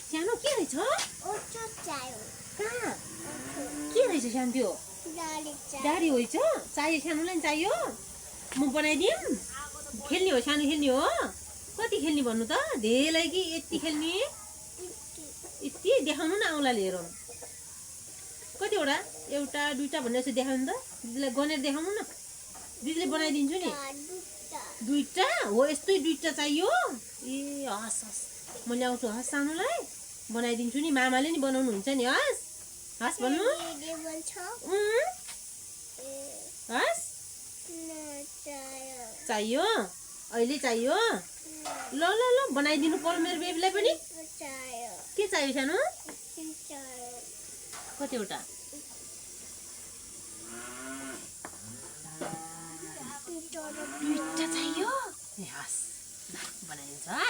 सानो के रहेछ कहाँ के रहेछ सानो त्यो गाडी होइन चाहियो सानोलाई नि चाहियो म बनाइदिउँ खेल्ने हो सानो खेल्ने हो कति खेल्ने भन्नु त धेरै कि यति खेल्ने यति देखाउनु न औँला लिएर कतिवटा एउटा दुईटा भनेर चाहिँ देखाउनु त दिदीलाई गनेर देखाउनु न दिदीले बनाइदिन्छु नि दुईटा हो यस्तै दुईटा चाहियो ए हस् हस् म ल्याउँछु हस् सानोलाई बनाइदिन्छु नि मामाले नि बनाउनु हुन्छ नि हस् हस् भन्नु हस् चाहियो अहिले चाहियो ल ल ल बनाइदिनु पर्यो मेरो बेबीलाई पनि के चाहियो सानो कतिवटा दुईटा चाहियो ए हस् बनाइदिन्छ हस्